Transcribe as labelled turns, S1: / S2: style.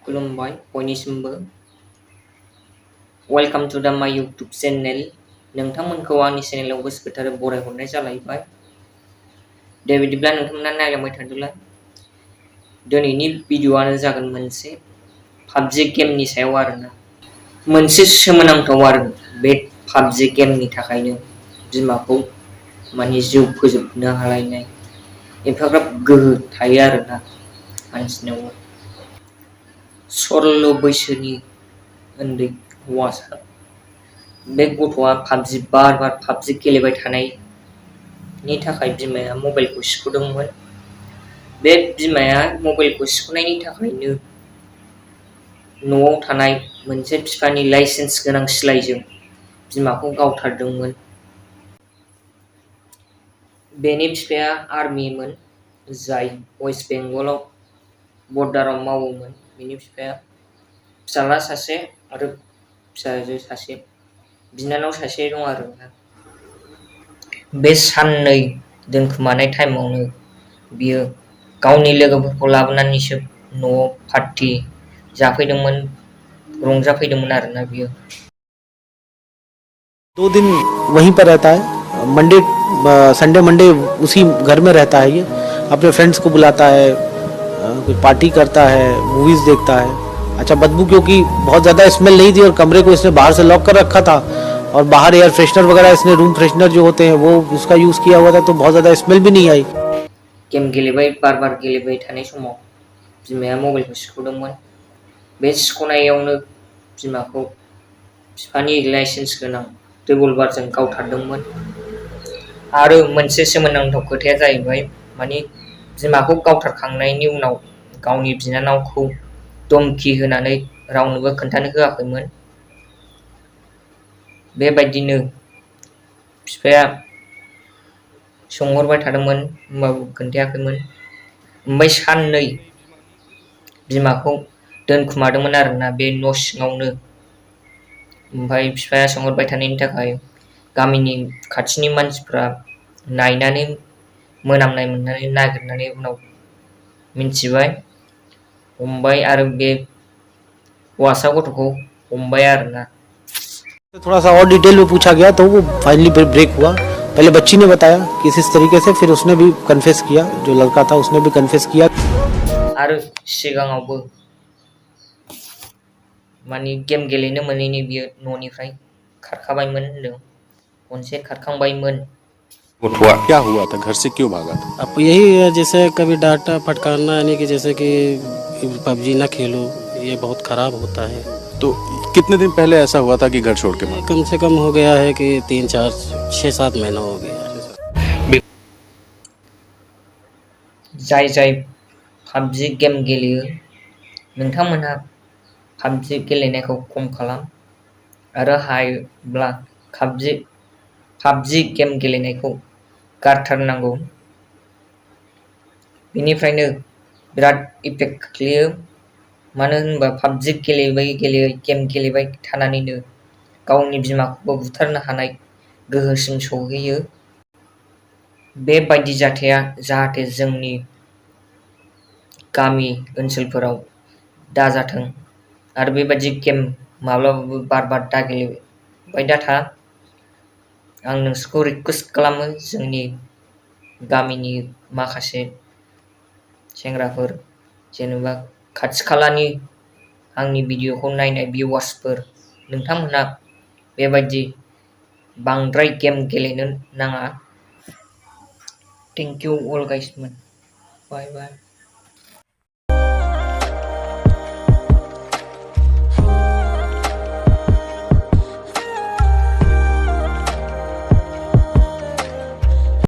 S1: खुलुमबाय बयनिसिमबो। Welcome to द माय यूट्यूब चैनल। नोंथांमोनखौ आंनि चेनेलाव गोसो गोथारै बरायहरनाय जालायबाय। दे बिदिब्ला नोंथांमोना नायलांबाय थादोला। दिनैनि भिडिअ'आनो जागोन मोनसे पाबजि गेमनि सायाव आरोना। मोनसे सोमोनांथाव आरो बे पाबजि गेमनि थाखायनो बिमाखौ माने जिउ फोजोबनो हालायनाय एफाग्राब गोहो थायो आरोना मानसिनावबो। 16 बैसोनि उन्दै हौवासा बे गथ'आ बार बार पाबजि गेलेबाय थानायनि थाखाय बिमाया मबाइलखौ सिख'दोंमोन। बे बिमाया मबाइलखौ सिख'नायनि थाखायनो न'आव थानाय मोनसे बिफानि लाइसेन्स गोनां सिलाइजों बिमाखौ गावथारदोंमोन। बेनि बिफाया आर्मिमोन, जाय वेस्ट बेंगलाव बर्डाराव मावोमोन। बिनि बिफाया फिसाला सासे आरो फिसाजो सासे, बिनानाव सासे दं आरोना। बे साननै दोनखोमानाय टाइमावनो बियो गावनि लोगोफोरखौ लाबोनानैसो न'आव पार्टी जाफैदोंमोन, रंजाफैदोंमोन आरोना बियो।
S2: 2 दिन वहीं पर रहता है, संडे मंडे उसी घर में रहता है। ये अपने फ्रेंड्स को बुलाता है, कोई पार्टी करता है, मूवीज देखता है। अच्छा, बदबू क्योंकि बहुत ज़्यादा स्मेल नहीं थी और कमरे को इसने बाहर से लॉक कर रखा था और बाहर एयर फ्रेशनर वगैरह इसने रूम फ्रेशनर जो होते हैं वो उसका यूज़ किया हुआ था, तो बहुत ज़्यादा स्मेल भी नहीं आई।
S1: गेम गेलेबाय बार गेलेबाय थानाय समाव बिमाया मबाइलखौ सिख'दोंमोन। बे सिख'नायावनो बिमाखौ बिफानि लाइसेन्स गोनां रिभल्भारजों गावथारदोंमोन। आरो मोनसे सोमोनांथाव खोथाया जाहैबाय, माने बिमाखौ गावथारखांनायनि उनाव गावनि बिनानावखौ धमकी होनानै रावनोबो खोन्थानो होआखैमोन। बेबायदिनो बिफाया सोंहरबाय थादोंमोन, होमबाबो खोन्थायाखैमोन। ओमफ्राय साननै बिमाखौ दोनखुमादोंमोन आरोना बे न' सिङावनो। ओमफ्राय बिफाया सोंहरबाय थानायनि थाखाय गामिनि खाथिनि मानसिफ्रा नायनानै मोनामनाय मोननानै नागिरनानै उनाव मिन्थिबाय, हमबाय आरो बे हौवासा गथ'खौ हमबाय आरोना।
S2: थोड़ा सा और डिटेल में पूछा गया तो वो फाइनली ब्रेक हुआ। पहले बच्ची ने बताया किस तरीके से, फिर उसने भी कन्फेस किया, जो लड़का था उसने भी कन्फेस किया।
S1: आरो सिगाङावबो माने गेम गेलेनो मोनैनि बियो न'निफ्राय खारखाबायमोन होनदों, खनसे खारखांबायमोन।
S3: क्या हुआ था, घर से क्यों भागा था?
S2: अब यही है, जैसे कभी डांटा फटकारना, यानी कि जैसे कि पबजी ना खेलो, ये बहुत खराब होता है।
S3: तो कितने दिन पहले ऐसा हुआ था कि घर छोड़ के भागा?
S2: कम से कम हो गया है कि 3-4-6-7 महीना हो गया।
S1: जाय पाबजि गेम गेलेयो नोंथांमोनहा पाबजि गेलेनायखौ खम खालाम आरो हायोब्ला पाबजि गेम गेलेनायखौ गारथारनांगौ। बेनिफ्रायनो बिराद इफेक्ट खोख्लैयो। मानो होनबा पाबजि गेलेयै गेम गेलेबाय थानानैनो गावनि बिमाखौबो बुथारनो हानाय गोहोसिम सौहैयो। बेबायदि जाथाया जाहाथे जोंनि गामि ओनसोलफोराव दाजाथों आरो बेबायदि गेम माब्लाबाबो बार दागेलेबाय दाथा। आं नोंसोरखौ रिक्वेस्ट खालामो, जोंनि गामिनि माखासे सेंग्राफोर, जेनेबा खाथि खालानि आंनि भिडिअ'खौ नायनाय भिउवार्सफोर, नोंथांमोनहा बेबायदि बांद्राय गेम गेलेनो नाङा। थेंक इउ अल गाइसमोन, बाय बाय।